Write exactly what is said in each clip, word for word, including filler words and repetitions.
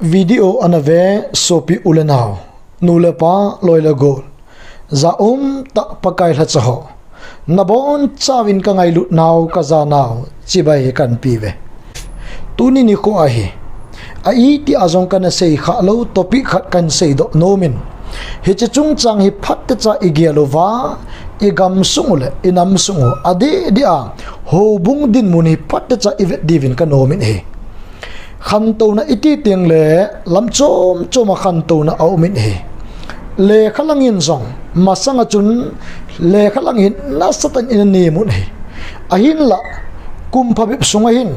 Video ana ve sopi u le nau, nu le pa, loi le gol, ja um tah Pakai lhacha ho, nabonchauvin kangailut nau, kajanau chibai kahin pe uve. Tuni nikho ahi, a itih a jong kana seikhah lou topic khat kahin seidoh nom in, hiche chungchang hi phatecha igel uva, igamsung u le inamsung u, adeh deh a houbung dinmun hi phatecha ivet diuvin kanom in ahi. Khantouna iti teng le lam chom chom a khantouna aum in ahi. Lekha lang in jong, masanga chun lekha lang hin nasatah in ina nem un ahi. Ahinlah, kum phabep sunga hin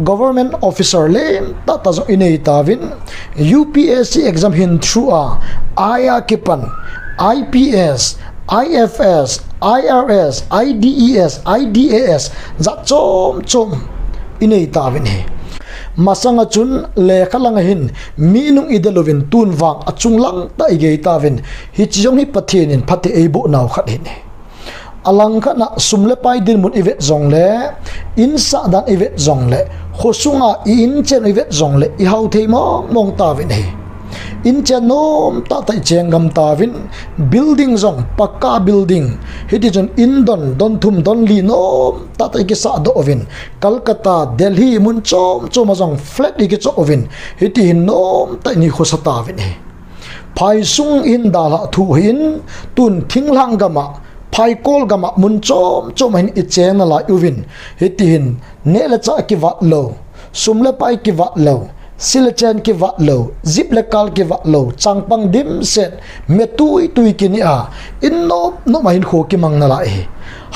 government officer len tahtah jong inei tauvin, U P S C exam hin through a, I A kipan, I P S, I F S, I R S, I D E S, I D A S, jat chom chom inei tauvin ahi. Masanga chun lekha langa hin mi nung idel uvin, tun vang achung lang tah igei tauvin, hiche jong hi Pathen in phatthei eiboh nau khat ahin ahi. Alangkhat na sum le pai dinmun ivet jongle, insah dan ivet jongle, khosunga i inchen ivet jongle, ihao thei mong mong tauvin ahi. Inchen nom tahtah icheng gam tauvin, building jong pakka building, hiti chun in don, don thum, don li nom tahtah ikisahdoh uvin, Calcutta, Delhi, mun chom chom a jong flat ikichoh uvin, hiti hin nom tah in ikhosa tauvin ahi. Phaisung in dalhah thu hin, tun thinglhang gam a, phaikol gam a, mun chom chom a hin icheng nalai uvin, hiti hin neh le chah kivat lou, sum le pai kivat lou, sil le chen kivat lou, jip le kal kivat lou, changpang dimset, me tui tui kinei a, in nop nop a hinkho kimang nalai ahi.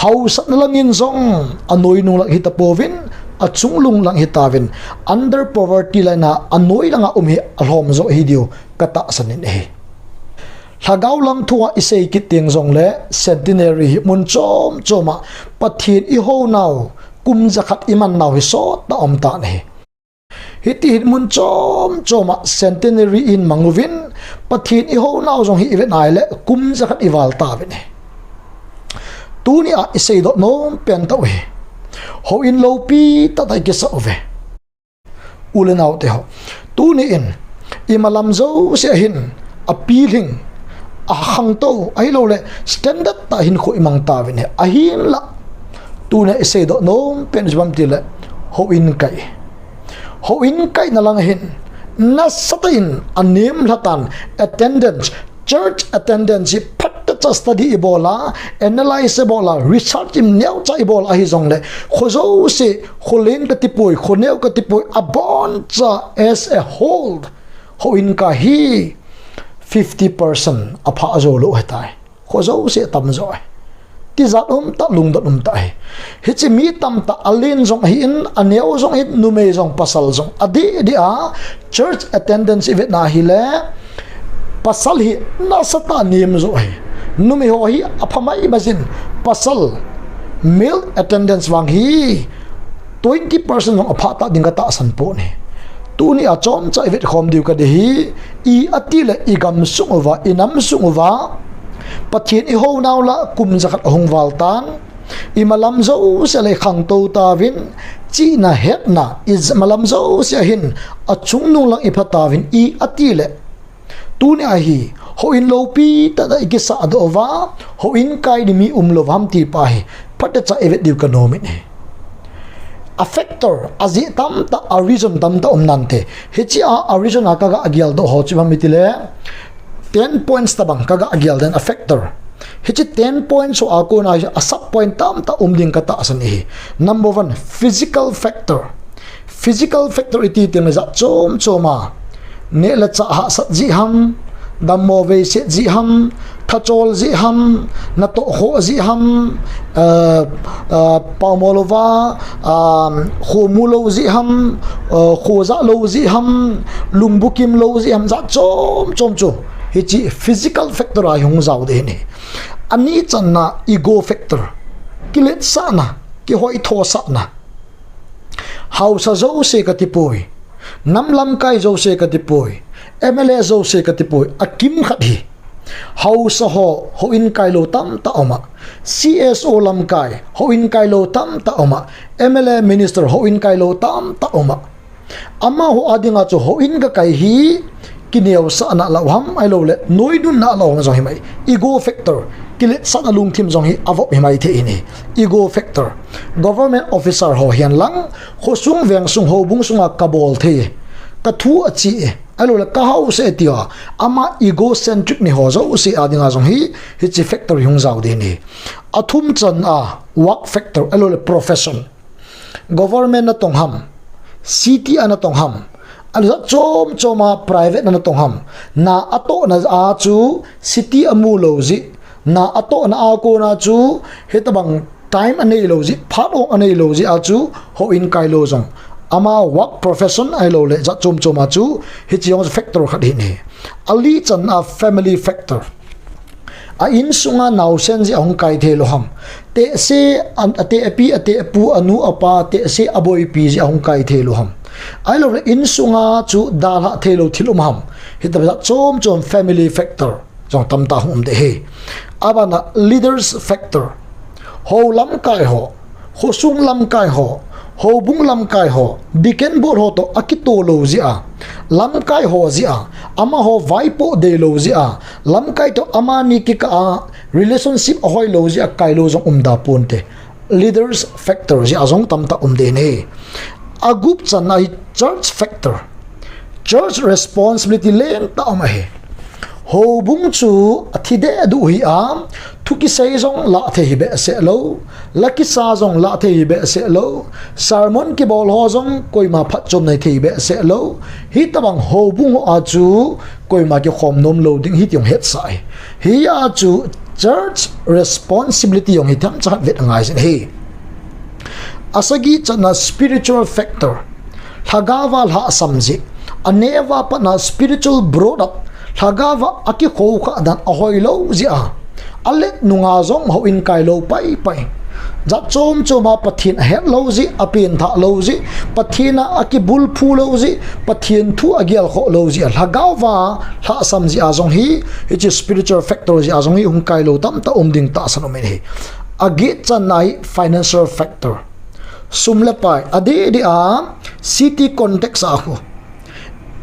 Hausatna lang in jong anoi nung lang hitapouvin, achunglung lang hitauvin, under poverty line a anoi lang a um hi alhom jo ahi diu katahsan in ahi. Lhagao lang thu a isei kit teng jongle, centenary hi mun chom chom a Pathen ihounau kum jakhat imannau hi sottah aum tan ahi. Hiti hin mun chom chom a centenary imang uvin, Pathen ihounau jong hi ivet nai le kum jakhat ival tauvin ahi. Tuni a iseidoh nom pen tah u hi, houin loupi tahtah ikisah uve. U le nao teho, tuni in imalam jouse a hin apilhing, akhangtou, ahilouleh standard tah hinkho imang tauvin ahi. Ahinlah, tuni a iseidoh nom pen chu ipi ham itile, houin kai. Houin kaina lang a hin nasatah in anem lhatan, attendance, church attendance hi phatecha study ibol a, analyze ibol a, research im neocha ibol a hijongle, kho jouse, kho len katipoi, kho neo katipoi, aboncha as a whole, houin kai hi fifty percent aphah jou lou ahitai. Kho jouse atam jo ahi. Tijat umtah, lungdon umtah ahi. Hiche mi tamtah, alen jong ahin, aneo jong ahin, numei jong pasal jong. Adeh deh a church attendance ivetna ahile, pasal hi nasatah a nem jo ahi. Numei ho hi apha maimai jin, pasal, male attendance vang hi twenty percent jong aphah tah ding katahsan pon ahi. Tuni a chomcha ivetkhom diu kadei hi, ipi ati le igamsung uva, inamsung uva, Pathen ihounau lah kum jakhat ahung val tan, imalam jouse le khangtou tauvin, chihna hetna, imalam jouse a hin achungnung lang ipha tauvin, ipi ati le Tuni a hi, houin loupi tahtah ikisahdoh uva, houin kai ding mi umlou ham ti pa hi, phatecha ivet diu kanom in ahi. A factor, ajeh tamtah, a reason tamtah um nante. Hiche a, a reason a kaga geldoh ho chu ipi ham itile, ten points tobang kaga gel den a factor. Hiche ten points ho a kona hi a sub point tamtah um ding katahsan ahi. Number one, physical factor. Physical factor iti teng le jat chom chom a, neh le chah hahsat jeh ham, dammo veiset jeh ham, thachol jeh ham, natoh khoh jeh ham, eh, eh, paomo louva, ah, khomu lou jeh ham, eh, kho jah lou jeh ham, lungbukim lou jeh ham, jat chom chom chu hiche physical factor a hi hung jao ding ahi. Ani channa ego factor, kiletsahna, kihoithosahna. Haosa jouse katipoi, nam lamkai jouse katipoi, M L A jouse katipoi, akimkhat hi. Haosa ho, houin kailou tamtah aum a. C S O lamkai, houin kailou tamtah aum a. M L A minister, houin kailou tamtah aum a. Amaho a dinga chu houin kakai hi kineosah nalou ham, ahilouleh noinun nalou ham jong himai. Ego factor, kiletsahna lungthim jong hi avop himai thei in ahi. Ego factor. Government officer ho hihen lang, khosung vengsung houbung sunga kabol thei, kathu achi e, ahilouleh kahausa e tia, ama egocentric ni ho jouse a dinga jong hi, hiche factor hi hung jao ding ahi. Athum channa work factor, ahilouleh profession. Government natong ham, city a natong ham, ahilouleh jat chom choma private a natong ham, na atohna a chu city amu lou jeh, na atohna a kona chu hitobang time anei lou jeh, phat ong anei lou jeh a chu houin kai lou jong, ama work profession ahilouleh jat chom choma chu hiche jong factor khat hi ahi. Ali channa family factor. A insunga naosen jeh a hung kai thei lou ham, tehse, atehpi atehpu, anu apa, tehse aboipi jeh a hung kai thei lou ham, ahilouleh insunga chu dalhah theilou thil um ham, hitobang jat chom chom family factor jong tamtah hung um ding ahi. Abana leaders factor. Hou lamkai ho, khosung lamkai ho, houbung lamkai ho, deacon board ho toh akitoh lou jeh a, lamkai ho jeh a, amaho vaipoh deilou jeh a, lamkai toh amani kikah a relationship ahoilou jeh a kailou jong umda ponte. Leaders factor jeh a jong tamtah um ding ahi. Agup channa hi church factor. Church responsibility lentah um ahi. Houbung chu athi dehduh hi a, thu kisei jong lah thei hi behseh lou, la kisa jong lah thei hi behseh lou, sermon kibol ho jong koima phatchomna hi thei behseh lou, hitobang houbung ho a chu koima kikhom nom lou ding hi ti jong hetsah ahi. Hia chu church responsibility jong hi themcha khat vet angai jin ahi. Asagi channa spiritual factor. Lhagaova lhahsam jeh, aneo a patna spiritual brought up, lhagaova akikhoukhah dan ahoilou jeh a, alet nunga jong houin kailou paipai, jat chom choma Pathen ahetlou jeh, apengthah lou jeh, Pathen a akibulphu lou jeh, Pathen thu agelkhoh lou jeh a, lhagaova lhahsam jeh a jong hi, hiche spiritual factor jeh a jong hi hung kailou tamtah um ding tahsan um in ahi. Aget channa hi financial factor. Sum le pai, adeh deh a city context a khu,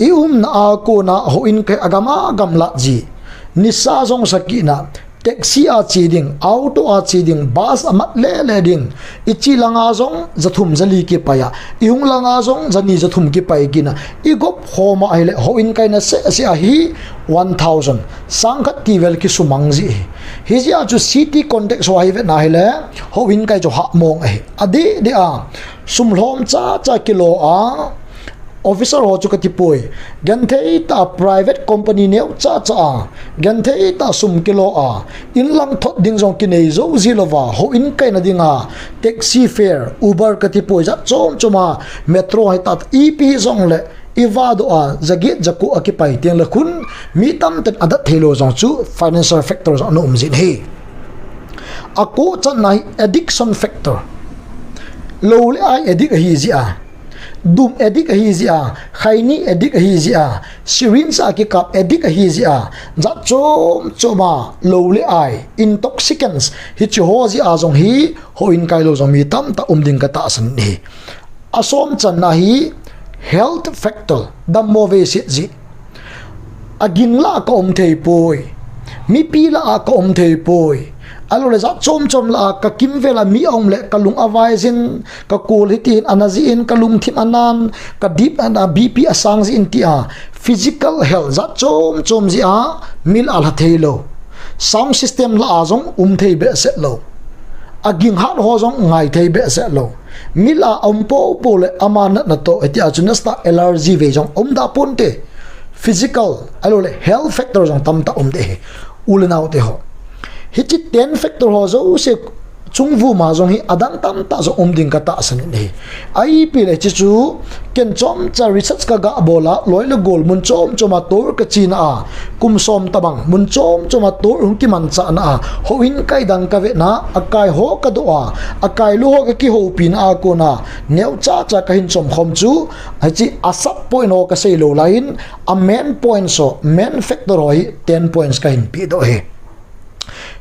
i umna a kona houin kai agam agam lah ji, nisa jong sakihna, taxi a che ding, auto a che ding, bus a mat lele ding, iche langa jong jathum jali kipai a, ihung langa jong jani jathum kipai kit na, igop khom a ahile houin kaina sehseh a hi one thousand, sangkhat tivel kisumang ji ahi. Hijeh a chu city context ho hi vetna hile, houin kai chu hahmong ahi. Adeh deh a sum lhom chacha kilo a, officer ho chu katipoi, genthei tah a private company neocha cha a, genthei tah a sum kilo a, inlang thot ding jong kinei jou ji louva, houin kaina dinga taxi fare, Uber katipoi, jat chom chom a, metro hitah, ipi hijongle, iva doh a jaget jako a kipai tengle khun, mi tamtah in adat theilou jong chu financial factor jong ana um jin ahi. Ako channa hi addiction factor. Lou le ai addict ahi jeh a, dum addict ahi jeh a, khaini addict ahi jeh a, syringe a kikap addict ahi jeh a, jat chom chom a lou le ai, intoxicants, hiche ho jeh a jong hi houin kailou jong mi tamtah um ding katahsan ahi. Asom channa hi health factor, dammo veiset jeh. Aging lah a kaum theipoi, mipi lah a kaum theipoi, ahiloule jat chom chom lah a kakimvel a mi aum le kalung avaijin, kakol hitin ana jih in, kalungthim anan, kadip ana, BP asang jih in tia physical health jat chom chom jeh a mi lah a lha theilou, sound system lah a jong um thei behseh lou, aging hat ho jong ngai thei behseh lou, mi lah a aum poupou le ama natna toh, hitia chu nasatah allergy vei jong aum da ponte. Physical, ahiloule health factor jong tamtah um ding ahi, u le naote ho. Hiche ten factor ho jouse chungvum a jong hi adang tamtah jong um ding katahsan in ahi. Ipi le hiche chu, ken chomcha research kagah bol a, loi le gol mun chom chom a tour kachena a, kum som tobang mun chom chom a tour hung kimanchahna a, houin kai dang kavetna, akai ho kadoh a, akailou ho kakihoupina a kona, neocha cha kahin chomkhom chu, hiche a sub point ho kaseilou laiyin, a main points ho, main factor ho hi ten points kahin pehdoh ahi.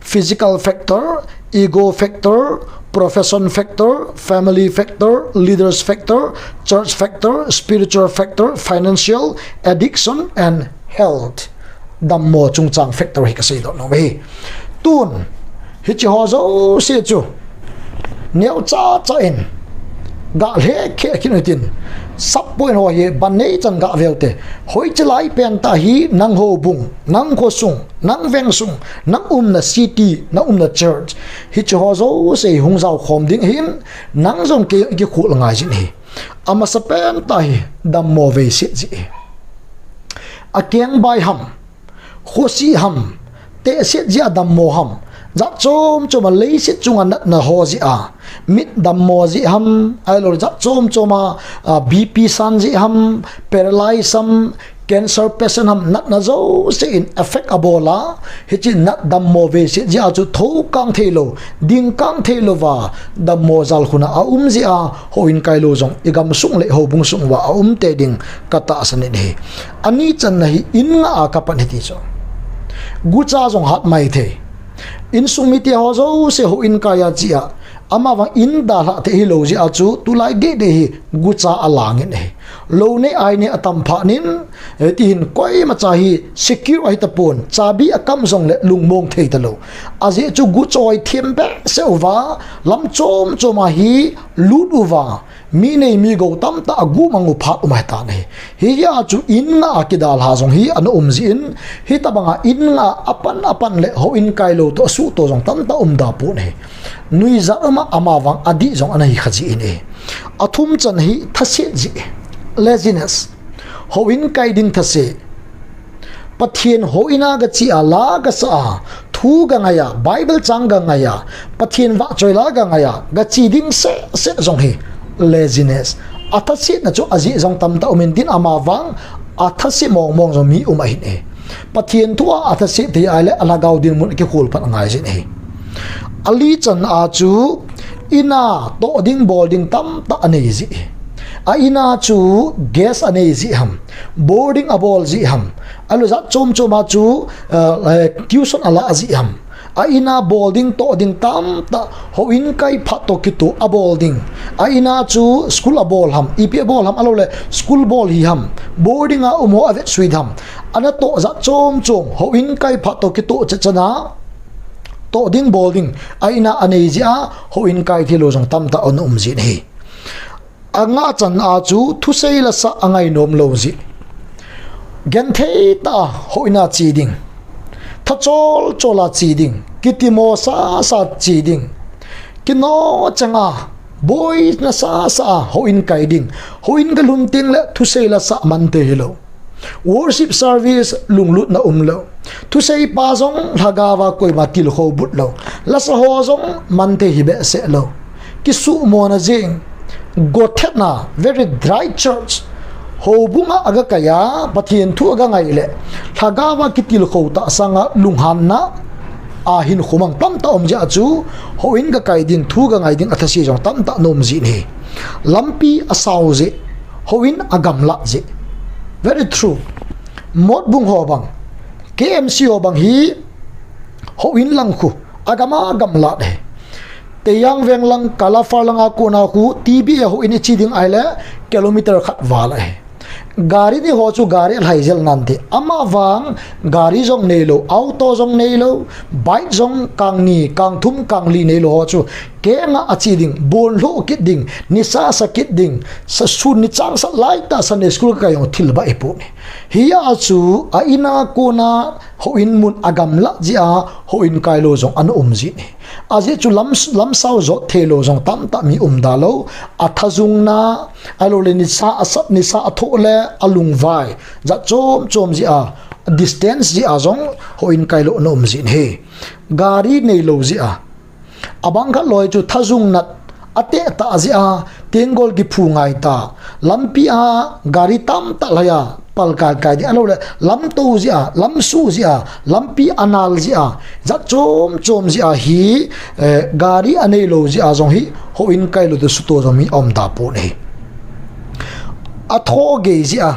Physical factor, ego factor, Profession factor, family factor, leaders factor, church factor, spiritual factor, financial, addiction and health. Dammo chungchang factor hi kasei doh nom e. Tun, hiche ho jouse chu neocha cha in ga lhekhe kit u hitin, sub point ho hi ban nei chan ga veu te. Hoiche lai pen tah hi nang houbung, nang khosung, nang vengsung, nang umna city, nang umna church, hiche ho jouse hung jaokhom ding ahin, nang jong kei jong i kikhol ngai jin ahi. Amasa pen tah hi dammo veiset jeh ahi. Akeng bai ham, khosi ham, tehset jeh a dammo ham, jat chom chom a leiset chunga natna ho jeh a, mit dammo jeh ham, ahilou le jat chom chom a, a, B P san jeh ham, paralyze ham, cancer patient ham, natna jouse in effect abol a, hiche nat dammo veiset jeh a chu thokang theilou, dingkang theilou va, dammo jalkhun a aum jeh a, houin kailou jong i gamsung le houbung sung uva aum tei ding katahsan in ahi. Ani channa hi in ngah a kapan ahi ti chu. Gucha jong hat maithei. Insung mite ho jouse houin kai a che a, amavang in dalhah thei hilou jeh a chu tulai geiya hi gucha alang in ahi. Lou nei ai nei atam phat in, hitihin koimacha hi secure ahi tapon, chabi akam jongle lungmong thei talou. Ajeh chu guchoi them behseh uva, lam chom chom a hi lut uva, mi nei mi gou tamtah aguh mang u phat um ahitan ahi. Hijeh a chu in ngah a kidalha jong hi ana um jeh in, hitobanga in ngah a apan apan le houin kailou toh asuhto jong tamtah umda pon ahi. Nuijat um a amavang adih jong ana hi kha jeh in ahi. Athum channa hi thaset jeh, laziness. Houin kai ding thase. Pathen houin a gache a, la gasa a, thu gangai a, Bible chang gangai a, Pathen vahchoi la gangai a, gache ding sehseh jong hi laziness. Athasetna chu ajeh jong tamtah um intin, amavang athase mong mong jong mi um ahin e. Pathen thu a athase thei ahile alhagao dinmun akikhol phat angai jin ahi. Ali channa a chu in a toh ding bol ding tamtah anei jeh. A in a chu guest anei jeh ham, boarding abol jeh ham, ahilou jat chom chom a chu, eh, tuition ala jeh ham. A in a bol ding toh ding tamtah houin kai phat toh kitoh abol ding. A in a chu school abol ham, ipi abol ham, ahilou le school bol hi ham, boarding a um ho avetsui ham, anatoh jat chom chom houin kai phat toh kitoh chet chan a toh ding bol ding a in a anei jeh a houin kai theilou jong tamtah ana um jin ahi. Anga channa a chu thusei lasah angainom lou jeh. Genthei tah a houin a che ding, tha chol chol a che ding, kitimo sasa che ding, kino chang a boina sasa a houin kai ding. Houin kalhun tengle thusei lasah man thei hilou. Worship service lunglutna umlou. Thuseipa jong lhagao a koima tilkhou but lou. Lasa ho jong man thei hi behseh lou. Kisuhmona jeng, gothetna, very dry church. Houbung a aga kai a, Pathen thu aga ngai le, lhagao a kitilkhou tah sanga lunghanna a hinkho mang tamtah um jeh a chu, houin gakai ding, thu gangai ding athase jong tamtah ana um jin ahi. Lampi asao jeh, houin agamlat jeh. Very true. Motbung ho bang, K M C ho bang hi houin lang khu agam agamlat ahi. Teiyang veng lang, Kalafar lang a kona khu T B A houin iche ding ahile kilometer khat val ahi. Gari nei ho chu gari alhai jel nante. Amavang gari jong neilou, auto jong neilou, bike jong kang ni, kang thum, kang li neilou ho chu kenga ache ding, bonlhoh kit ding, nisa sa kit ding, sa sun ni changsat laitah Sunday school kakai jong thil ba ipon ahi. Hia chu a in a kona houin mun agamlat jeh a houin kailou jong ana um jin ahi. Ajeh chu lam, lamsao jot theilou jong tamtah mi umda lou, athajungna, ahilou le nisa asat, nisa athoh le alungvai, jat chom chom jeh a, distance jeh a jong houin kailou ana um jin ahi. Gari neilou jeh a, abang khat loi chu thajung nat ateh tah jeh a, tenggol kiphu ngai ta, lampi a gari tamtah lhai a, pal kai kai ding, ahilou le lamto jeh a, lamsuh jeh a, lampi anal jeh a, jat chom chom jeh a hi, eh, gari aneilou jeh a jong hi houin kailou toh suhto jong mi aumda pon ahi. Athoh gei jeh a,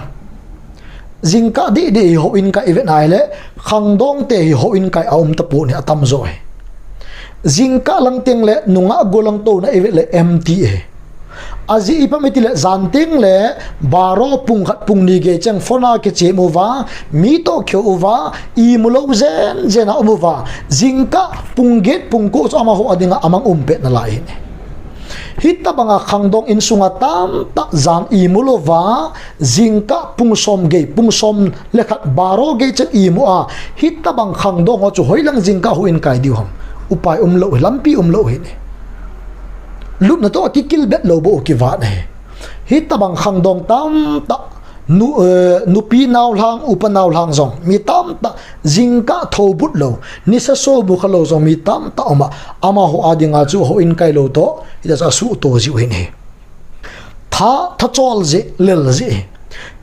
jingkah deh deh hi houin kai ivet nai le, khangdong te hi houin kai aum tapon ahi, atamjo hi. Jingkah lang teng le nungah gollhang touna ivet le empty e. Ajeh ipi ham itile jan teng le baro pung khat pung ni gei cheng phone a kichem uva, mi toh kihou uva, imu lou jen jen a um uva, jingkah pung get pung ko chu amaho a dinga amang um pet nalai ahi. Hitobanga khangdong insunga tamtah jan imu louva, jingkah pung som gei, pung som le khat baro gei cheng imu a, hitobang khangdong ho chu hoilang jingkah houin kai diu ham. Upai umlou hi, lampi umlou hi ne. Lupna toh akikilbet lou bou kivat ahi. Hitobang khangdong tamtah nu, eh, nupi naolhang, upa naolhang jong mi tamtah jingkah thoubut lou, nisa somu khalou jong mi tamtah um a, amaho a dinga chu houin kailou toh hitia chu asuhto jiu ahi ne. Tha, thachol jeh, lel jeh.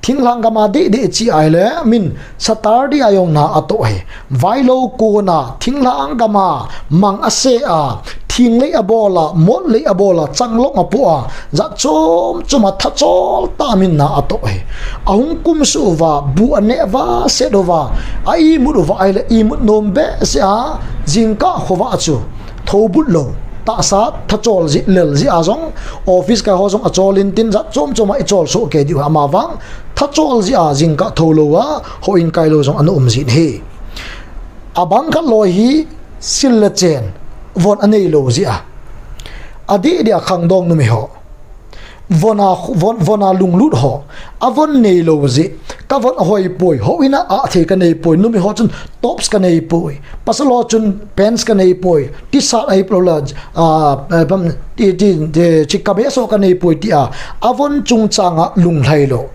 Thinglhang gama dehdeh che ahile min Saturday a jong na atoh ahi. Vailou kona thinglhang gama mang ase a, thinglei abol a, motlei abol a, changlong apoh a, jat chom chom a thachol tah a min na atoh ahi. Ahung kumsuh uva, bu aneh uva, set uva, a imut uva ahile imut nom behseh a, jingkah khovah chu thoubut lou, tahsa thachol jeh, lel jeh a jong, office kai ho jong achol intin jat chom chom a ichol soh kei diu, amavang thachol jeh a jingkah thou louva houin kailou jong ana um jin ahi. Abang khat loi hi sil le chen, von aneilou jeh a, adehdeh a khangdong numei ho, von a, von, von a lunglut ho, avon neilou jeh, kavon ahoipoi, houin a athei kaneipoi, numei ho chun tops kaneipoi, pasal ho chun pants kaneipoi, T-shirt ahilou le, ah, eh, bam, ti, ti, ti, chi kameso kaneipoi tia, avon chungchang a lunglhai lou.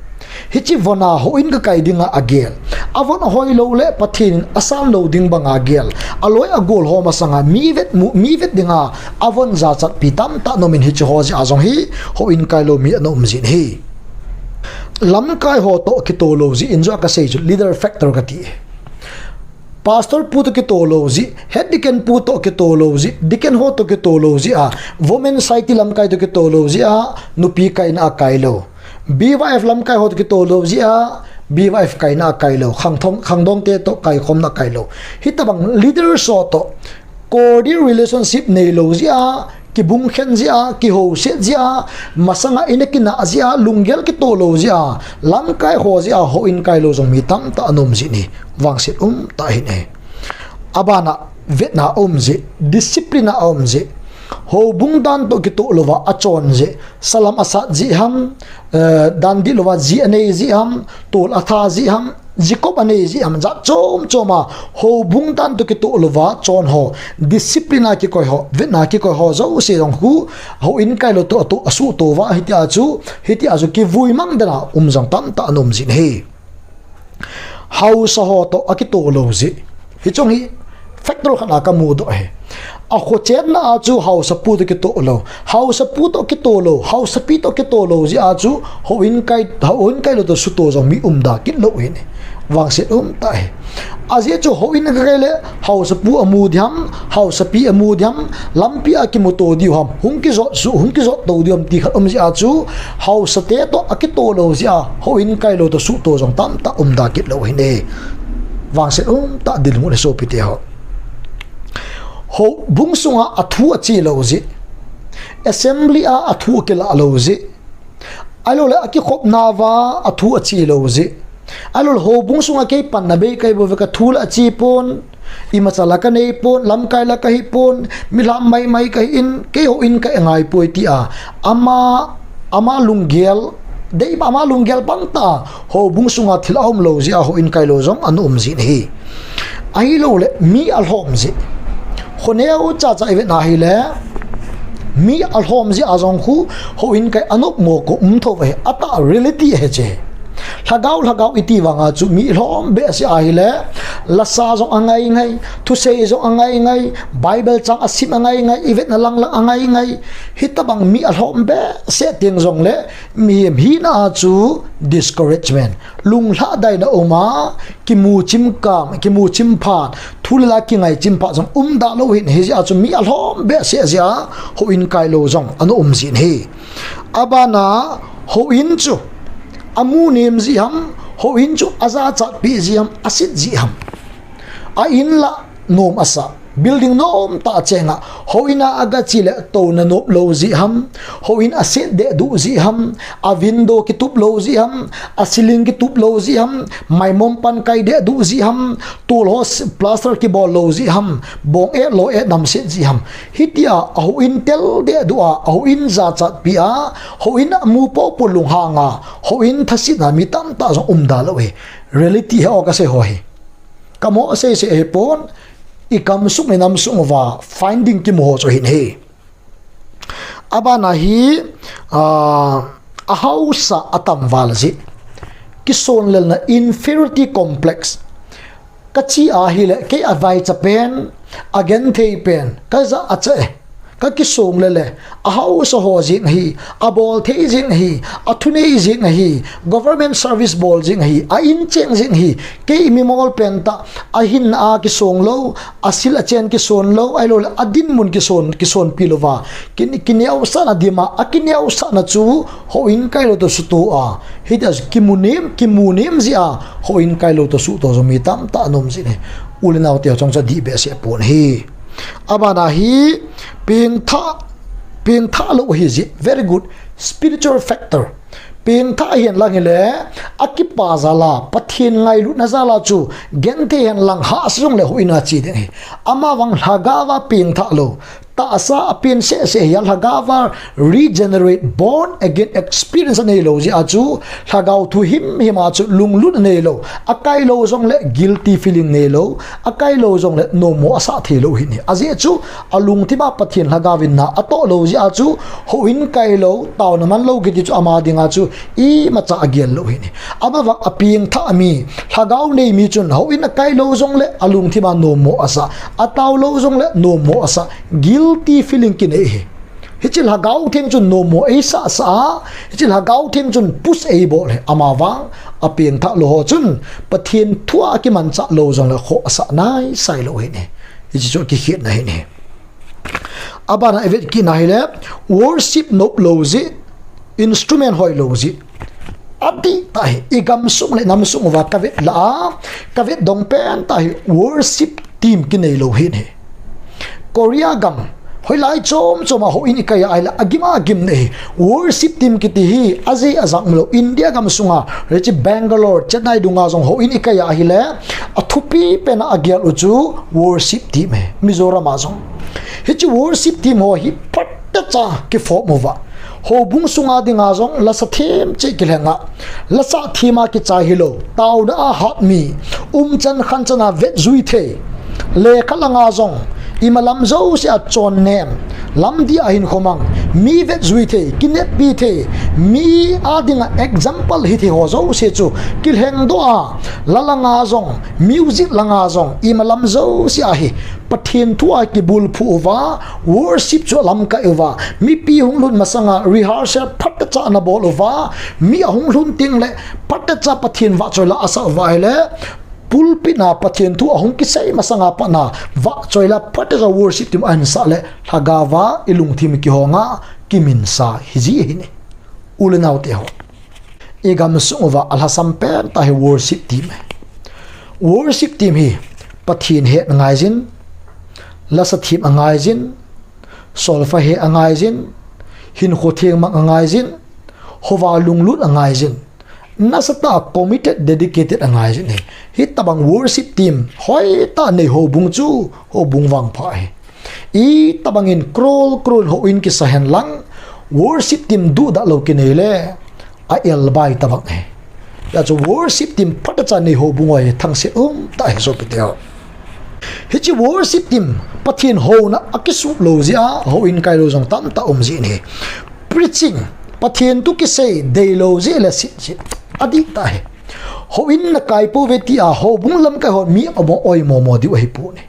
Hiche von a houin kakai dinga agel. Avon ahoilou le Pathen in asan lou ding banga gel. Aloi agol ho masanga mi vet mu, mi vet dinga avon jachatpi tamtah nomin hiche ho jeh a jong hi houin kailou mi ana um jin ahi. Lamkai ho toh kitoh lou jeh in jong kasei chu leader factor kati. Pastor pu toh kitoh lou jeh, head deacon pu toh kitoh lou jeh, deacon ho toh kitoh lou jeh a, women society lamkai toh kitoh lou jeh a, nupi kaina akailou. B Y F lamkai ho toh kitoh lou jeh a, B Y F kaina akailou. Khangthong, khangdong te toh kaikhomna akailou. Hitobang leaders ho toh cordial relationship neilou jeh a, kibungkhen jeh a, kihouset jeh a, masanga ina kinah jeh a, lunggel kitoh lou jeh a, lamkai ho jeh a houin kailou jong mi tamtah ana um jin ahi, vangset umtah ahi ne. Abana vetna aum jeh, discipline a aum jeh, houbung dan toh kitoh louva achon jeh, salam asat jeh ham, eh, dan dih louva ji anei jeh ham, tol atha jeh ham, jikop anei jeh ham, jat chom chom a, houbung dan toh kitoh louva chon ho, discipline a kikoi ho, vetna kikoi ho jouse jong khu, houin kailou toh atoh asuhto uva, hitia chu, hitia chu kivui mang dan a um jong tamtah ana um jin ahi. Haosa ho toh akitoh lou jeh. Hiche jong hi factor khat a kamudoh ahi. Akho chenna a chu haosapu toh kitoh lou, haosapu toh kitoh lou, haosapi toh kitoh lou jeh a chu houin kai, houin kailou toh suhto jong mi umda kit lou ahi ne. Vangset umtah ahi. Ajeh chu houin kakai le haosapu amu diham, haosapi amu diham, lampi a kimuto diu ham, hung kijot suh, hung kijot to diu ham ti khat um jeh a chu, haosate toh akitoh lou jeh a houin kailou toh suhto jong tamtah umda kit lou ahi ne. Vangset umtah dinmun ahi sopite ho. Houbung sunga athu ache lou jeh, assembly a athu akilah lou jeh, ahiloule akikhopna uva athu ache lou jeh, ahiloule houbung sunga kei panna bei kahi bouve, kathu la ache pon, imacha la kanei pon, lamkai la kahi pon, milham maimai kahi in, kei houin kai angaipoi tia, ama, ama lunggel, dei, ama lunggel bangtah a houbung sunga thil aum lou jeh a houin kailou jong ana um jin ahi. Ahiloule mi alhom jeh, khoneo chacha ivetna hile, mi alhom jeh a jong khu houin kai anopmo ko um thou ahi, atah reality ahi che. Lhagao, lhagao iti vanga chu mi lhom behseh ahile, lasa jong angai ngai, thusei jong angai ngai, Bible chang asim angai ngai, ivetna lang lang angai ngai. Hitobang mi alhom behseh teng jongle, mihem hina a chu discouragement, lunglhadaina um a, kimu chim kam, kimu chim phat, thu le la kingai chim phat jong umda lou ahin, hijeh a chu mi alhom behseh jeh a houin kailou jong ana um jin ahi. Abana, houin chu amu nem jeh ham, houin chu ajachatpi jeh ham, asit jeh ham, a in lah nom asah, Building nomtah chenga, houin a agache le touna nop lou jeh ham, houin aset deh duh jeh ham, a window kitup lou jeh ham, a ceiling kitup lou jeh ham, maimom pan kai deh duh jeh ham, tol ho plaster kibol lou jeh ham, bong et lo et namset jeh ham. Hitia, a houin tel deh duh a, a houin jachat pi a, houin a mu popo lunghang a, houin thasetna mi tamtah jong umda lou hi. Reality hi o kasei ho hi. Kamo seisei hipon, i gamsung le namsung uva finding kimu ho chu hin hi. Abana hi, a, a haosa atam val jeh. Kisonlelna inferiority complex. Kache ahile, kei avaicha pen, agenthei pen, kaja acha e. Kakisong lele, a haosa ho jeng ahi, abol thei jeng ahi, athunei jeng ahi, government service bol jeng ahi, a incheng jeng ahi, kei mimol pentah, ahinna a kisong lou, asil achen kison lou, ahilouleh, adinmun kison, kisonpi louva. Kin, kineosahna dima, akineosahna chu, houin kailou toh sutoh a. Hitia kimunem, kimunem jeh a, houin kailou toh sutoh jong mi tamtah anom jin ahi. U le naote chong chu adih behseh pon ahi. Abana hi pengthah, pengthah lou ahi jeh, very good, spiritual factor. Pengthah ahen lang hile, akipa jal a, Pathen ngailutna jal a chu, genthei hen lang hahsa jongle houin a che ding ahi. Amavang lhagao va pengthah lou, tahsa a pen sehseh hi a lhagao va regenerate, born again experience aneilou jeh a chu, lhagao thu himhim a chu lunglut aneilou, akailou jongle guilty feeling neilou, akailou jongle nommo asah theilou ahin ahi. Ajeh chu, alungthim a Pathen lhagao in na atoh lou jeh a chu, houin kailou, taona manlou kiti chu ama dinga chu, imacha agel lou ahin ahi. Amavang apengthah mi, lhagao nei mi chun, houin akailou jongle, alungthim a nommo asah, ataolou jongle, nommo asah, guilty feeling kinei ahi. Hiche lhagao theng chun nommo eisah sah a, hiche lhagao theng chun push eibol ahi. Amavang, apengthah lou ho chun, Pathen thu a kimanchah lou jongle khoh asah naisai lou ahin ahi. Hiche chu kikhetna ahin ahi. Abana ivet kitna hile, worship nop lou jeh, instrument hoilou jeh. Adihtah hi, i gamsung le namsung uva kavet lah a, kavet dong pentah hi worship team kineilou ahin ahi. Korea gam, hoilai chom chom a houin ikai a ahile, agim agim nei ahi. Worship team kiti hi, ajeh ajang umlou, India gamsunga, hiche Bangalore, Chennai dunga jong houin ikai a ahile, athupi pen a agel u chu worship team ahi, Mizoram a jong. Hiche worship team ho hi phatecha kiform uva. Houbung sunga dinga jong lasa themcheh kilhenga. Lasah thema kichai hilou. Taona a hat mi. Umchan khanchan a vetjui thei. Lekha langa jong. Imalam jouse a chonnem. Lamdih a hinkho mang. Mi vetjui thei. Kineppi thei. Mi a dinga example hithei ho jouse chu. Kilhengdoh a. La langa jong. Music langa jong. Imalam jouse a hi. Pathen thu a kibulphu uva, worship chu alamkai uva, mipi hunglhun masanga rehearsal phatecha anabol uva, mi ahunglhun tengle phatecha Pathen vahchoi la asah uva ahile, pulpit a Pathen thu ahung kisei masanga pat a vahchoi la phatecha worship team ahinsah le, lhagao va ilungthim kihonga kiminsa hiji ahin ahi. U le naote ho. I gamsung uva alhasam pentah hi worship team ahi. Worship team hi Pathen het angaijin, lasa them angaijin, solfa he angaijin, hinkho thengmang angaijin, houva lunglut angaijin, nasatah a committed, dedicated angaijin ahi. Hitobang worship team hoitah nei houbung chu houbung vangpha ahi. Itobangin crore crore houin kisa henlang, worship team duhdah lou kinei le, a-elbai tobang ahi. Hijeh chun worship team phatecha nei houbung ho hi thangset umtah ahi sopiteho. Hiche worship team Pathen houna akisuh lou jeh a, houin kailou jong tamtah um jin ahi. Preaching, Pathen thu kisei deilou jeh le set jeh, adihtah ahi. Houin nakai pouve tia houbung lamkai hon mi amo oimo mo diu ahipoi.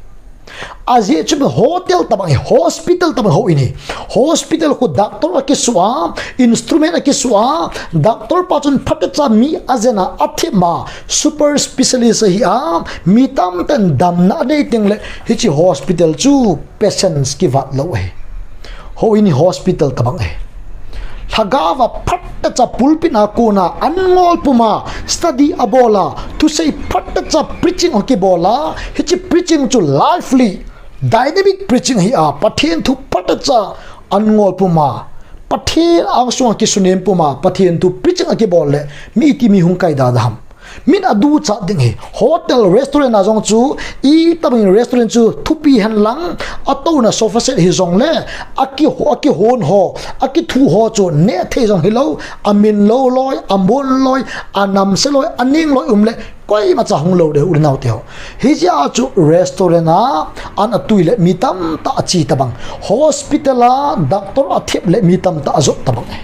Ajeh chu hotel tobang ahi, hospital tobang houin ahi. Hospital khu doctor akisuh a, instrument akisuh a, doctor pa chun phatecha mi ajen a, athem a, super specialist ahi a, mi tamtah in damna anei tengle, hiche hospital chu patients kivat lou ahi. Houin hi hospital tobang ahi. Lhagao va phatecha pulpit a kona an ngol puma study abol a, thusei phatecha preaching ho kibol a, hiche preaching chu lively, Dynamic preaching hi a, Pathen thu phatecha an ngol puma, Pathen angsunga kisunem puma Pathen thu preaching akibol le mi iti mi hung kai da ham? Min aduchat ding hi. Hotel, restaurant a jong chu, itobang restaurant chu thupi henlang, atouna sofa set hijongle, aki, akihon ho, akithu ho chu nehthei jong hilou, amin lou loi, amon loi, anamse loi, aning loi um le, koimacha hung lou ding u le nao teho. Hijeh a chu restaurant a an atui le mi tamtah ache tobang, hospital a doctor athep le mi tamtah ajot tobang e,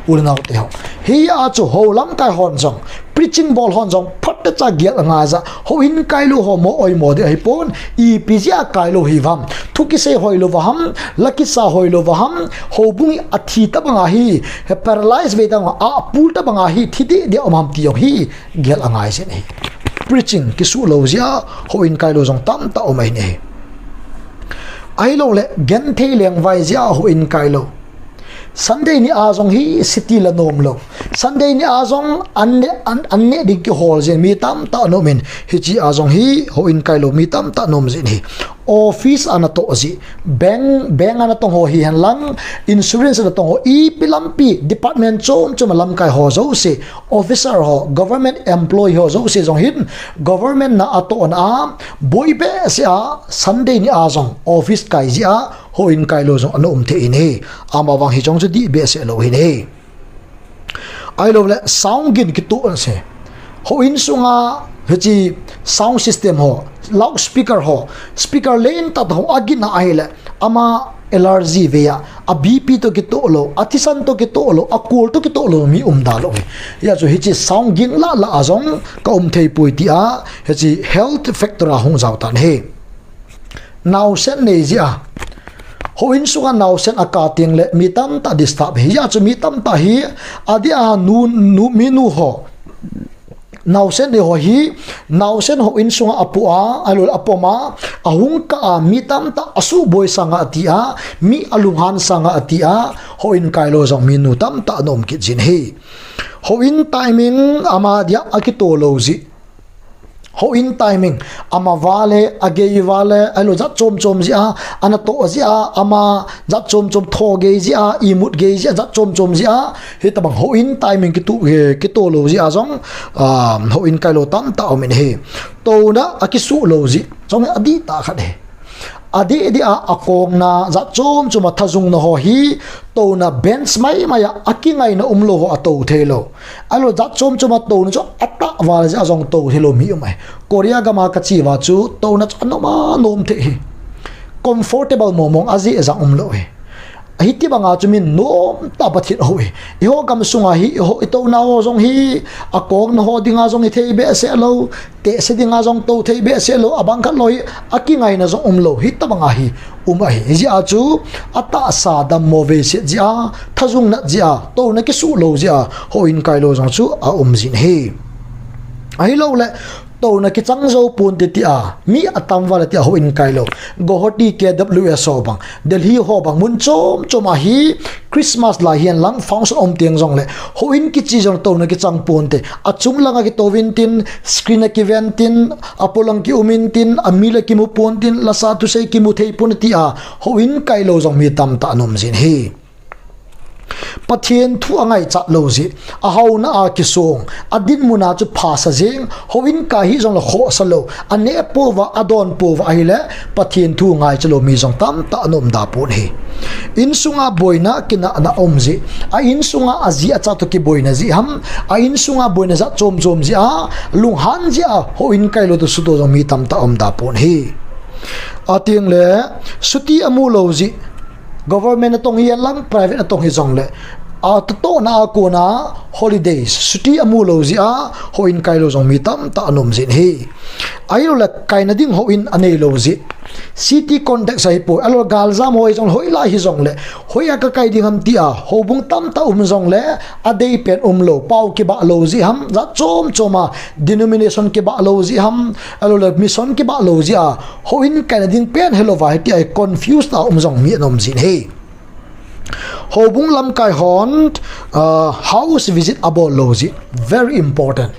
u le nao teho. Hijeh a chu hou lamkai hon jong, preaching bol hon jong phatecha gel angaija, houin kailou ho mo oimo ding ahipon, ipi jeh a kailou hiuvam? Thu kisei hoilou va ham, la kisa hoilou va ham, houbung hi athi tobang ahi, paralyze vei tobang, apul tobang ahi, thi deh deh um ham ti jong hi gel angai jin ahi. Preaching kisuh lou jeh a houin kailou jong tamtah um ahin ahi. Ahiloule genthei lengvai jeh a houin kailou. Sunday ni a jong hi city la nom lou. Sunday ni a jong an neh, an, an neh ding kihol jin mi tamtah nom in, hiche a jong hi houin kailou mi tamtah nom jin ahi. Office a natoh jeh, bank, bank a natong ho hihenlang, insurance a natong ho, ipi lampi department chom chom a lamkai ho jouse, officer ho, government employee ho jouse jong hin, government na atohna a, boi behseh a, Sunday ni a jong office kai jeh a houin kailou jong ana um thei in ahi. Amavang hiche jong chu dih behseh lou ahin ahi. Ahiloule sound gin kitoh ase. Houin sunga hiche sound system ho, loudspeaker ho, speaker lentah ho agin a ahile, ama allergy vei a, a BP toh kitoh lou, athisan toh kitoh lou, akol toh kitoh lou mi um da lou ahi. Hijeh chun hiche sound gin lah lah a jong ka um thei poi tia, hiche health factor a hung jao tan ahi. Naosen nei jeh a, houin sunga naosen akah tengle mi tamtah disturb ahi. Hijeh chun mi tamtah hi, adeh a nu, nu, minu ho, naosen nei ho hi, naosen houin sunga apoh a, ahiloule apom a, ahung kah a mi tamtah asuhboi sanga ati a, mi alunghan sanga ati a, houin kailou jong minu tamtah ana um kit jin ahi. Houin timing ama dia akitoh lou jeh, houin timing, ama vale, agei vale, ahilou jat chom chom jeh a, anatoh jeh a, ama jat chom chom, tho gei jeh a, imut gei jeh a, jat chom chom jeh a, hitobang houin timing kitoh, kitoh lou jeh a jong, houin kailou tamtah um in ahi. Touna akisuh lou jeh jong adihtah khat ahi. Adeh deh a akongna jat chom chom a thajungna ho hi, touna bench maimai a akingaina umlou ho atou theilou. Ahilou jat chom chom a touna chu atah val jeh a jong tou theilou mi um ahi. Korea gam a kache uva chu touna chu anom a nom thei hi. Comfortable momong ajeh jong umlou hi. Hitobanga chu min nomtah Pathen ahou hi. Eiho gamsunga hi, eiho itouna ho jong hi, akongna ho dinga jong hithei behseh lou, tehse dinga jong tou thei behseh lou, abang khat lou hi, akingaina jong umlou, hitobanga hi um ahi. Hijeh a chu, atahsa dammo veiset jeh a, thajung nat jeh a, touna kisuh lou jeh a, houin kailou jong chu aum jin ahi. Ahiloule, touna kichang jou ponte tia mi atam val a tia houin kailou. Guwahati, K W S ho bang, Delhi ho bang, mun chom chom a hi Christmas lai hihenlang function um teng jongle, houin kiche jong touna kichang ponte. Achung langa kitou intin, screen a kiven tin, apolang kium intin, ami la kimu pontin, lasa thusei kimu thei pon tia houin kailou jong mi tamtah ana um jin ahi. Pathen thu angaichat lou jeh, ahaona a kisong, adinmun a chu phasa jeng, houin kai hijongle khohsa lou, aneh pouva, adon pouva ahile, Pathen thu ngaicha lou mi jong tamtah ana um da pon ahi. Insunga boina kinahna aum jeh, a insunga aji acha toh kiboina jeh ham, a insunga boina jat chom chom jeh a, lunghan jeh a, houin kailou toh suto jong mi tamtah aum da pon ahi. Atengle, chutti amu lou jeh, government natong hihenlang, private natong hijongle, atohtohna a kona holidays, chutti amu lou jeh a, houin kailou jong mi tamtah ana um jin ahi. Ahiloule kaina ding houin aneilou jeh, city context ahipoi, ahilou galjam ho hijongle, hoilai hijongle, hoiya kakai ding ham tia houbung tamtah um jongle, adeipen umlou, pao kibah lou jeh ham, jat chom chom a, denomination kibah lou jeh ham, ahiloule mission kibah lou jeh a, houin kaina ding pen helouva hitia hi confuse a um jong mi ana um jin ahi. Houbung lamkai hon, house visit abol lou jeh, very important.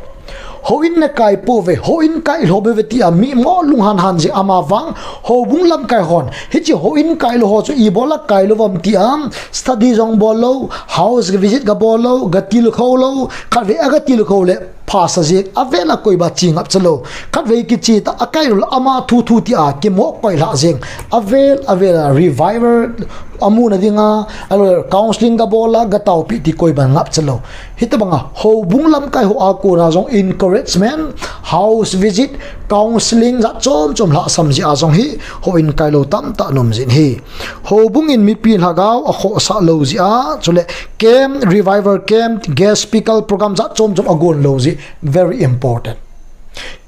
Houin nakai pouve, houin kai lou beuve tia mi mo lunghan han jing ama vang, houbung lamkai hon. Hiche houin kai lou ho chu ibola kai lou vam tia, study jong bol lou, house visit ga bol lou, ga tilkhou lou, khatvei aga tilkhou le, phasa jing, avel a koiba chi ngapcha lou. Khatvei kichi ta, akai lou le ama thu thu tia, kimo koi lha jing. Avel, avel a revival, amu na dinga, alou le counseling ga bol a, ga taopi ti koiba ngapcha lou. Hitabanga, houbung lamkai ho a kona jong encouragement, house visit, counseling jat chom chom lhahsam jeh a jong hi, houin kai lou tamtah ana um jin ahi. Houbung in mipi lhagao akhohsah lou jeh a, chule camp, revival camp, guest speaker program jat chom chom agon lou jeh, very important.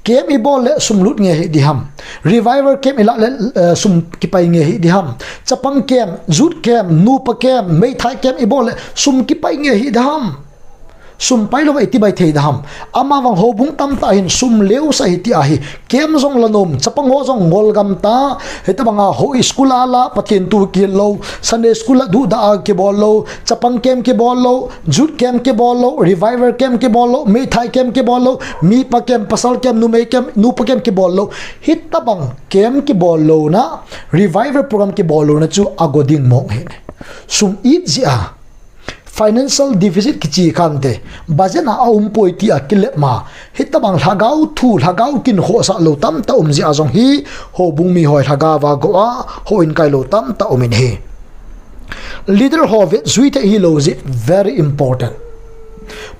Camp ibol le sum lut nge hi diham. Revival camp ilah le, eh, sum kipai nge hi diham. Chapang camp, youth camp, nupa camp, meithai camp ibol le sum kipai nge hi diham. Sum pai lou a iti bai thei diham. Ama vang houbung tamtah hin sum leusa hi ti ahi. Camp jong la nom, chapang ho jong ngol gam ta. Hitabanga hou school a la, Pathen thu kihil lou, Sunday school a duhdah a kibol lou, chapang camp kibol lou, youth camp kibol lou, revival camp kibol lou, meithai camp kibol lou, mipa camp, pasal camp, numei camp, nupa camp kibol lou. Hitabang camp kibol louna, revival program kibol louna chu ago ding mong hin. Sum it jeh a, financial deficit kichi khante, budget a aum poi tia kilep ma. Hitabang lhagao thu, lhagao kin khohsah lou tamtah um jeh a jong hi, houbung mi hoi lhagao va go a, houin kai lou tamtah um in ahi. Leader ho vetjui thei hilou jeh, very important.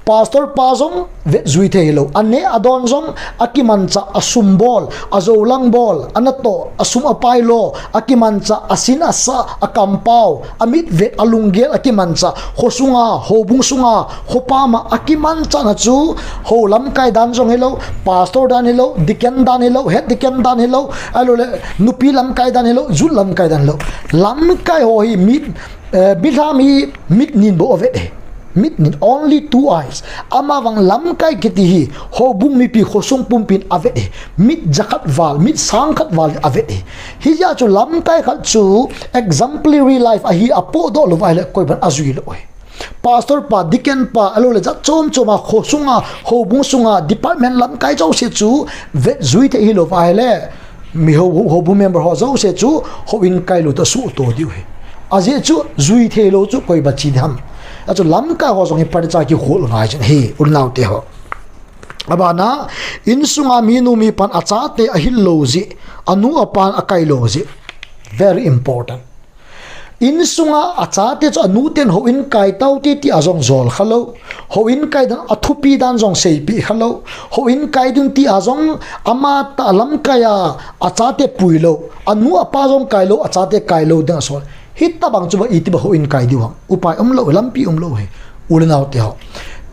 Pastor pa jong vetjui thei hilou. Aneh adon jong akimanchah, asum bol, ajoulang bol, anatoh, asum apai lo, akimanchah, asin asa, akampao, amit vet, alunggel, akimanchah, kho sunga, houbung sunga, kho pama, akimanchah na chu, hou lamkai dan jong hilou, pastor dan hilou, deacon dan hilou, head deacon dan hilou, alou le, nupi lamkai dan hilou, youth lamkai dan hilou. Lamkai ho hi mit, eh, mihem hi mit nin bou avet e. Mit nin, only two eyes. Ama vang lamkai kiti hi, houbung mipi khosung pumpin avet e. Mit jakhat val, mit sangkhat val avet e. Hijeh chun lamkai khat chu exemplary life ahi apohdoh lou va ahile koiban ajui lou e. Pastor pa, deacon pa, alou le jat chom chom a, kho sunga, houbung sunga, department lamkai jouse chu, vetjui thei hilou va ahile, mi hou, hou, houbung member ho jouse chu, houin kai lou toh suhto diu ahi. Ajeh chu, jui thei lou chu, koiba chi diham. Achu lamkai ho jong hi paricha kikhol ngai jin ahi, u le nao te ho. Abana, insunga minu mipan achate ahil lou jeh, anu apan akai lou jeh. Very important. Insunga achate chu anu ten houin kai tao ti ti a jong jol kha lou. Houin kai dan athupi dan jong seipeh kha lou. Houin kai ding ti a jong ama tah lamkai a achate pui lou. Anu apa jong kai lou, achate kai lou ding asol. Hitabang chu ba iti ba houin kai diu ham. Upai umlou, lampi umlou ahi. U le nao te ho.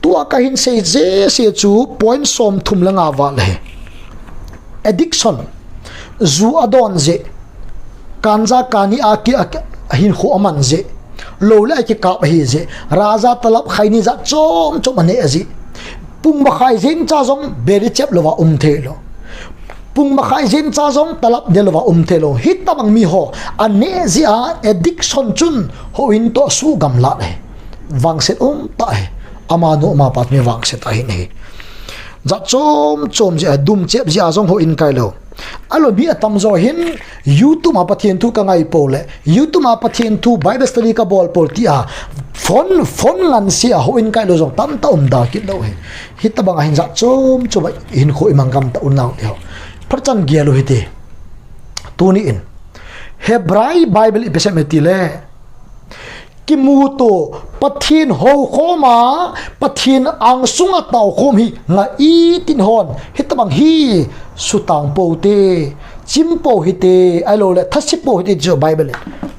Tua kahin sei jeh se chu point som thum le nga val ahi. Addiction. Ju adon jeh. Ganja kani a ki, a, ahin kho aman jeh. Lou le akikap ahi jeh. Raja talap khaini jat chom chom aneh jeh. Pung makhai jeng cha jong beri chep lou va um thei lou. Pung makhai jeng cha jong talap del lou va um thei lou. Hitabang mi ho. Aneh jeh a addiction chun houin toh sugamlat ahi. Vangset um tah ahi. Amanu amapa mi vangset ahin ahi. Jat chom chom jeh a dum chep jeh a jong houin kai lou. Alou mi atamjo hin YouTube a Pathen thu kangai pou le. YouTube a Pathen thu Bible study kabol pou ti a. Phone, phone ngansi a houin kai lou jong tamtah um da kit lou ahi. Hitabang ahin jat chom chom a hinkho imang gam tah u le nao te ho. Phat chan gel u hite. Tuni in. Hebrai Bible ipi asei em iti le. Kimuto Pathen houkhom a, Pathen angsunga taokhom hi ngai tin hon. Hitabang hi sutang pou te, chim pou hite, ahilou le, thase pou hite chu Bible in.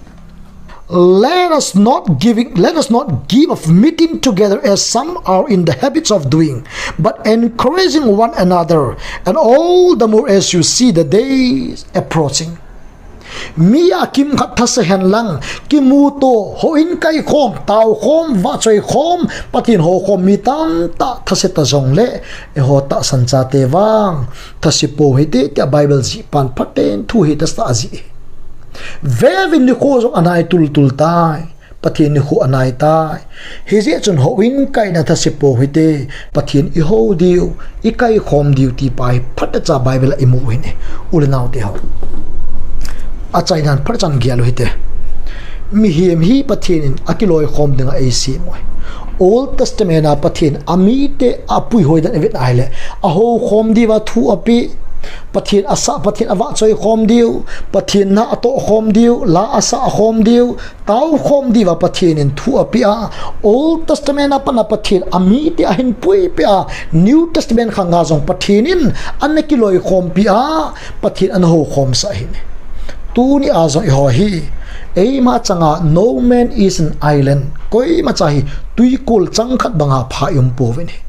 Let us not giving, let us not give of meeting together as some are in the habits of doing, but encouraging one another, and all the more as you see the days approaching. Mi a kimkhat thase hen lang, kimuto, houin kai khom, tao khom, vahchoi khom, Pathen houkhom mi tamtah thase ta jongle, eiho tahsan chate vang, thase pou hite, tia Bible jih pan phaten thu hi tahsa ajih. Vevin nikho jong anai tultul tai. Pathen nikho anai tai. Hijeh chun houin kaina thase pou hite, Pathen ihou diu, ikaikhom diu ti pa hi phatecha Bible a imu u ahi. U le nao teho, achainan phatechan gel u hite. Mihem hi Pathen in akiloikhom dinga eisem u ahi. Old Testament a Pathen amite apuihoi dan ivet ahile, ahoukhom diuva thu apeh, Pathen asah, Pathen avahchoi khom diu, Pathen na atoh khom diu, la asah khom diu, tao khom diuva Pathen in thu apeh a, Old Testament a pat a Pathen amite ahin puipeh a, New Testament khang a jong Pathen in ana kiloikhompi a, Pathen ana houkhomsah ahi. Tuni a jong eiho hi, eima changa no man is an island, koimacha hi twikol chang khat banga pha i um pouvin ahi.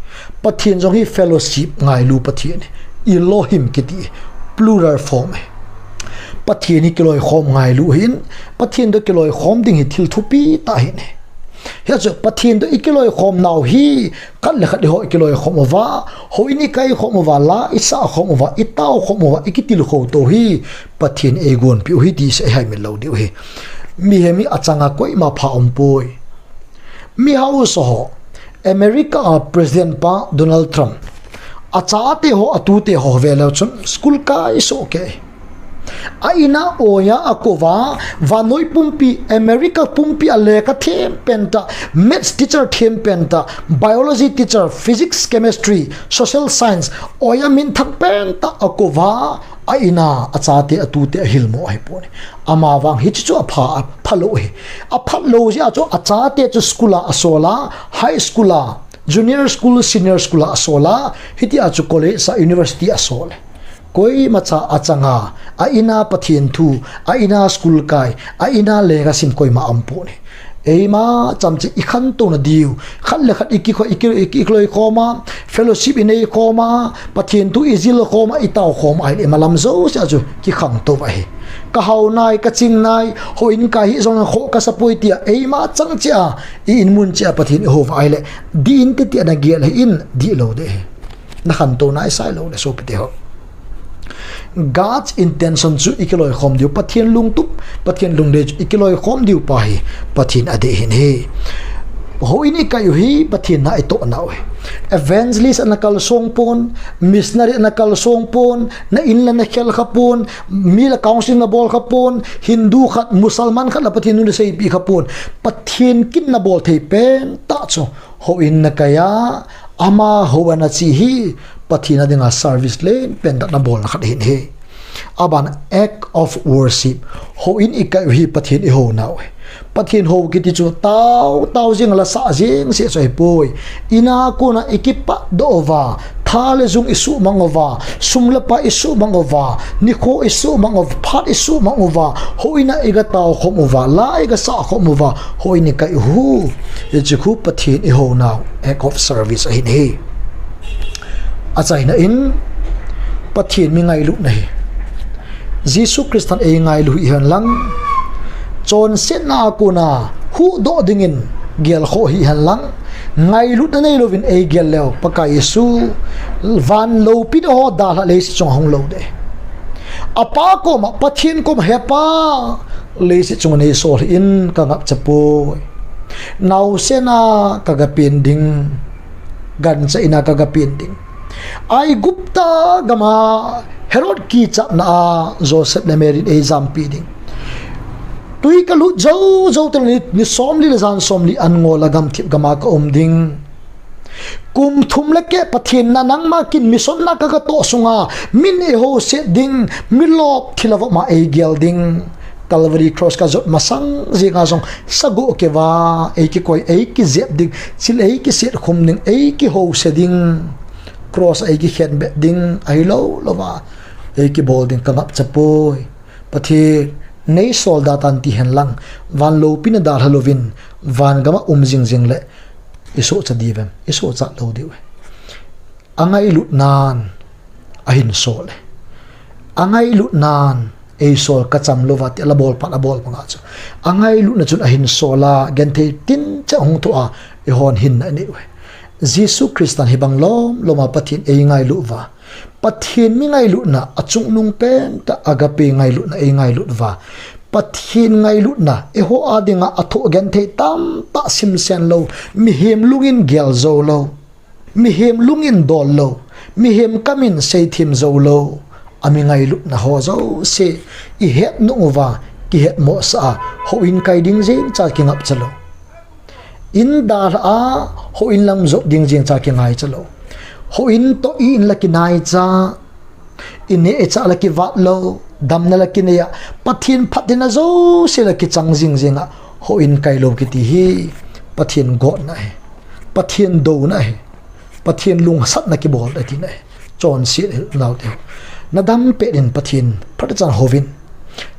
Pathen jong hi fellowship ngailu Pathen ahi, Elohim kiti, plural form ahi. Pathen hi kiloikhom ngailu ahin, Pathen toh kiloikhom ding hi thil thupi tah ahi. Hijeh chun Pathen toh ikiloikhom nau hi, khat le khat eiho ikiloikhom uva, houin ikaikhom uva, la isah khom uva, itao khom uva, ikitilkhou tou hi, Pathen eigonpeh u ahi ti chu eihaimil lou diu ahi. Mihem hi achanga koima pha um poi. Mi hausa ho, America a President pa Donald Trump, achate ho, atute ho veleu chun school kai sohkei. A in a oiya akouva, vannoi pumpi, America pumpi a lekha them pentah, maths teacher them pentah, biology teacher, physics, chemistry, social science, oiya minthang pentah akouva, a in a achate atute ahilmo ahipoi. Amavang hiche chu apha, aphalou ahi. Aphalou jeh a chu achate chu school a asol a, high school a, junior school, senior school a asol a, hitia chu college a, university asol e. Koimacha achanga, a in a Pathen thu, a in a school kai, a in a lekha sim koima aumpoi. Eima cham chu ikhantouna diu, khat le khat iki, iki, ikiloikhom a, fellowship ineikhom a, Pathen thu ijilkhom a, itaokhom a ahile, imalam jouse a chu kikhangtou ahi. Kahao nai, kaching nai, houin kai hih jongleng khoh kasapoi tia, eima chang cheh a, i-in mun cheh a Pathen ihouva ahile, dih inte tia nagel ahin, dihlou ding ahi. Nakhantou naisai loule sopite ho. God's intention chu ikiloikhom diu, Pathen lungtup, Pathen lungdei chu ikiloikhom diu pa hi Pathen adei ahin ahi. Houin ikai u hi Pathen na itoh nau ahi. Evangelist ana kalsong pon, missionary ana kalsong pon, na in le na khel kha pon, mi le counseling nabol kha pon, Hindu khat, Musalman khat le Pathen thu naseipeh kha pon, Pathen kin nabol thei pentah chu houin nakai a, amahon ache hi, Pathen a dinga service len pentah nabolna khat ahin ahi. Aban act of worship. Houin ikai u hi Pathen ihou nau ahi. Pathen hou kiti chu tao, tao jeng la sah jeng seh chu ahipoi. In a kona ikipatdoh uva, tha le jung isuhmang uva, sum le pai isuhmang uva, nikho isuhmang uva, phat isuhmang uva, houin a iga taokhom uva, la iga sahkhom uva, houin ikai u hi, hiche khu Pathen ihou nau, act of service ahin ahi. Achaina in, Pathen mi ngailutna hi Jesu Christan eingailu hih hen lang, chonsetna a kona huhdoh dingin gelkhoh hih hen lang, ngailutna neilouvin eigel leu, Pakai Jesu, van loupina ho dalha leiset chunga hung lou ding. Apa koma, Pathen koma, He Pa, leiset chunga neisol hih in, kangapcha poi. Naosen a kaga pen ding, gancha in a kaga pen ding. Aigupta gama Herod kichatna a Joseph le Mary in eijampi ding. Twi kalut jou jou teng ni, ni somli le jan somli an ngol a gamthip gama kaum ding. Kum thum le keh Pathen na nangma kin mission na kaga toh sunga min eihouset ding, milop thilha vop ma eigel ding. Calvary Cross kajot masang jenga jong sagoh keuva eikikoi, eikijep ding, chil eikiset khum ding, eikihouset ding. Cross a eikikhenbet ding, ahilou louva eikibol ding, kangapcha poi. Pathen, neisol da tan ti hen lang, van loupina dalha louvin, van gama um jing jing le, isohcha diuvem, isohcha lou diu. Angailutnan ahin sol e. Angailutnan eisol kacham louva ti ala bol pan abol banga chu, angailutna chun ahin sol a, genthei tincha hung thoh a, eihon hinna inei u ahi. Jesu Christan hibang lom loma Pathen eingailu uva, Pathen mi ngailutna achungnung pentah agape ngailutna eingailut uva, Pathen ngailutna, eiho a dinga athoh genthei tamtah simsen lou, mihem lungin gel jou lou, mihem lungin dol lou, mihem kamin seithem jou lou, ami ngailutna ho jouse ihet nung uva, kihetmosah a, houin kai ding jeng cha kingapcha lou. In dalha a, houin lam jot ding jeng cha kingaicha lou. Houin toh i-in la kinaicha, ineh ichah la kivat lou, damna la kinei a, Pathen phattheina jouse la kichang jing jeng a, houin kai lou kiti hi Pathen gotna ahi, Pathen douna ahi, Pathen lungsatna kibol ahi tina ahi. Chonset ahi unaote ho. Nadam pet in Pathen phatechan houvin.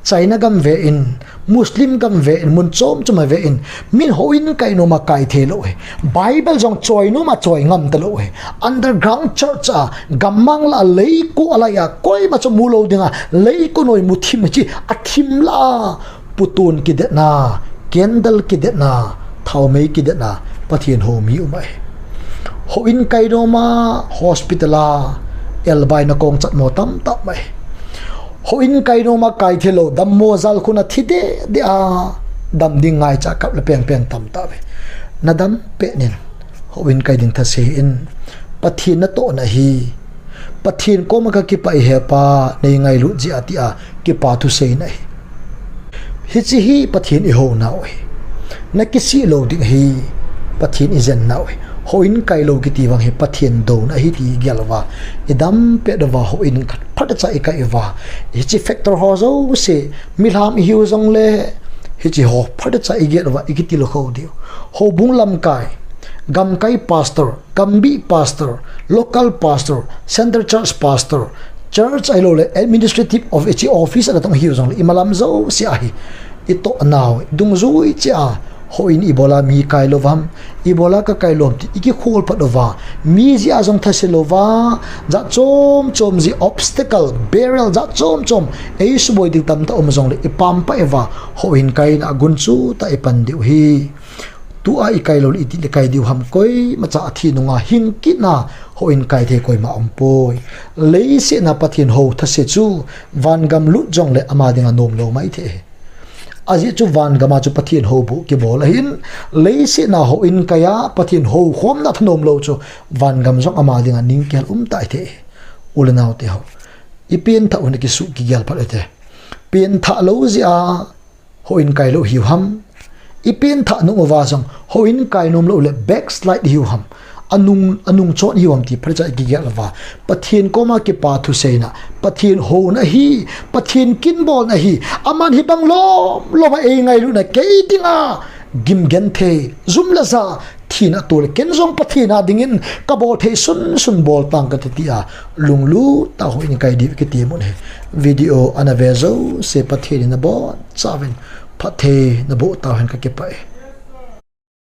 China gam ve in, Muslim gam ve in, mun chom chom a ve in, min houin kai nom a kai thei lou ahi. Bible jong choi nom a choi ngam talou ahi. Underground church a, gammang lah a leiko a lai a, koima chu mu lou dinga, leiko noi mu thim chi, athim lah a, putun kidetna, candle kidetna, thaomei kidetna, Pathen hou mi um ahi. Houin kai nom a, hospital a, elbaina kong chatmo tamtah um ahi. Houin kai nom a kai thei lou, dammo jalkhun a thi deh deh a, dam ding ngaicha kap le pengpeng tamtah uve. Nadam pet in, houin kai ding thase in, Pathen natohna ahi. Pathen koma kakipah e hepa, nei ngailut jeh a tia, kipa thuseina ahi. Hiche hi Pathen ihounau ahi. Nakisih lou ding ahi, Pathen ijennau ahi. Houin kai lou kiti vang hi Pathen douna ahi ti igel uva, idam pet uva, houin phatecha ikai uva, hiche factor ho jouse, milham ihiu jongle, hiche ho phatecha igel uva, ikitilkhou diu. Houbung lamkai, gamkai pastor, gambih pastor, local pastor, central church pastor, church ahiloule administrative of hiche office a natong ihiu jongle, imalam jouse a hi, itohnau, idungjui cheh a, houin ibola mi kai lou ham, ibola kakai lou ham ti ikikhol phat uva, mi jeh a jong thase louva, jat chom chom jeh obstacle, barrier jat chom chom, eisuboi ding tamtah um jongle, ipampai uva, houin kaina a gunchu tah ipan diu ahi. Tua ikai loule iti le kai diu ham, koimacha athi nunga hing kitna, houin kai thei koima umpoi. Leiset a Pathen hou thase chu, vangam lut jongle ama dinga nomlou maithei ahi. Ajeh chu vangam a chu Pathen houbuh kibol ahin, leiset a houin kai a Pathen houkhomna thanom lou chu, vangam jong ama dinga ningkel um tai thei. U le naote ho, ipengthah u, nakisuh kigel phat u hite. Pengthah lou jeh a houin kai lou hiu ham. Ipengthah nung uva jong houin kai nom loule backslide hiu ham, anung, anung chot hiu ham ti phatecha ikigel uva, Pathen koma kipa thuseina, Pathen houna ahi, Pathen kinbolna ahi, aman hibang lom lom a eingailutna kei dinga gim genthei, jum le ja, thina tole, ken jong Pathen a dingin kabol thei sunsun bol tang kati tia, lunglut tah a houin kai diu kiti mun ahi. Video ana ve jouse Pathen in nabonchauvin phatthei naboh tauhen, kakipah e.